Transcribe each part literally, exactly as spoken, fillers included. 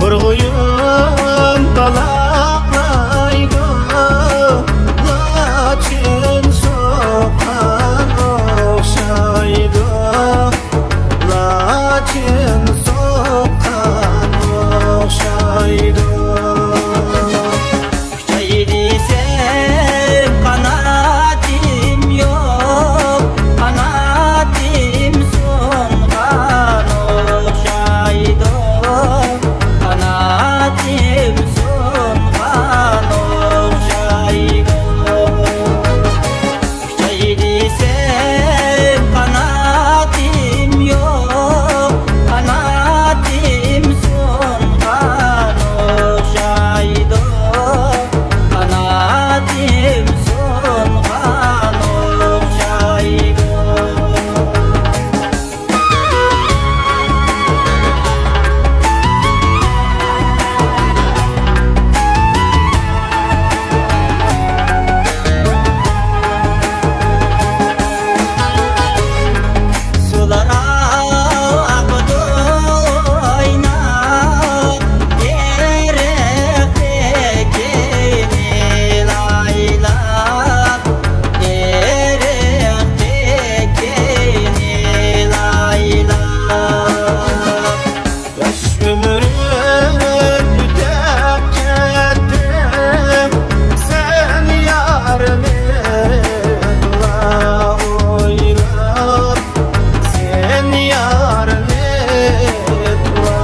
نۇرغۇيۇم تالاقلايدۇ، لاچىن سوققان ئوخشايدۇ، لاچىن سوققان ئوخشايدۇ. ئۇچاي دېسەم قاناتىم يوق، قاناتىم سۇنغان ئوخشايدۇ، قاناتىم سۇنغان ئوخشايدۇ. ئۇچاي دېسەم قاناتىم يوق، قاناتىم سۇنغان ئوخشايدۇ، قاناتىم سۇنغان ئوخشايدۇ. سۇلار ئاقىدۇ ئويناپ، ئېرىقتىكىنى لايلاپ، ئېرىقتىكىنى لايلاپ. ياش ئۆمرۈم ئۆتۈپ كەتتى، سەن يارنى تولا ئويلاپ، سەن يارنى تولا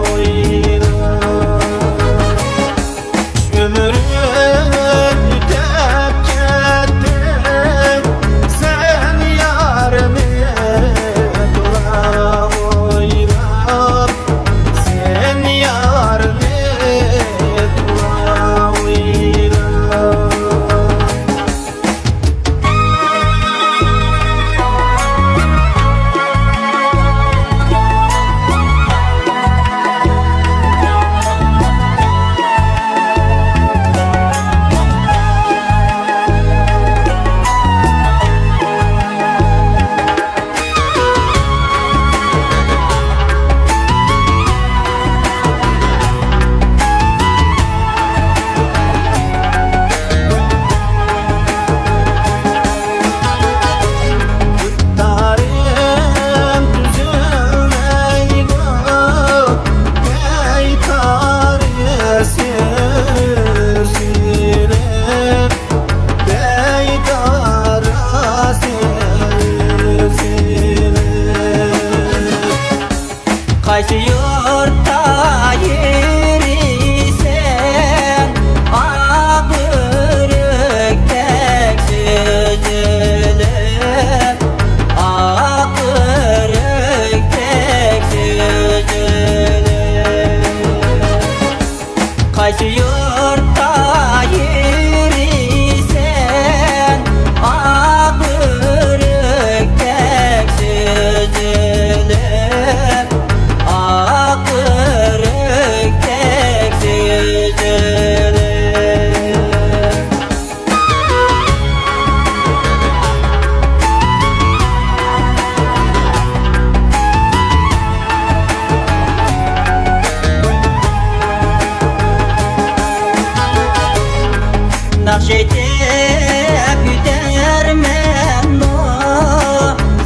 ئويلاپ. ئۆمرۈم ئۆتۈپ كەتتى، سەن يارنى تولا ئويلاپ، سەن يارنى تولا ئويلاپ. دۇتارىم تۈزۈلمەيدۇ، پەيتارى سېزىلىپ، پەيتارى سېزىلىپ. قايسى يۇرتتا يۈرىسەن، ئاق ئۆرۈكتەك سۈزۈلۈپ، ئاق ئۆرۈكتەك سۈزۈلۈپ. قايسى يۇرتتا يۈرىسەن، ئاق ئۆرۈكتەك سۈزۈلۈپ، ئاق ئۆرۈكتەك سۈزۈلۈپ. ناخشا ئېيتىپ ئۆتەرمەنمۇ،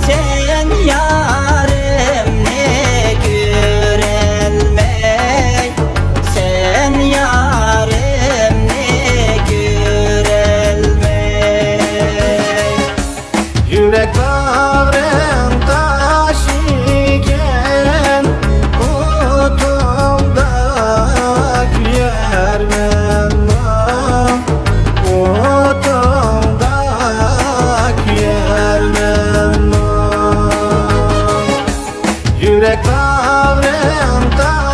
سەن يارىمنى كۆرەلمەي، سەن يارىمنى كۆرەلمەي. يۈرەك باغرىڭ تاش ئىكەن، ئوتۇڭدا كۆيەرمەنمۇ، ئوتۇڭدا كۆيەرمەنمۇ. يۈرەك باغرىڭ تاش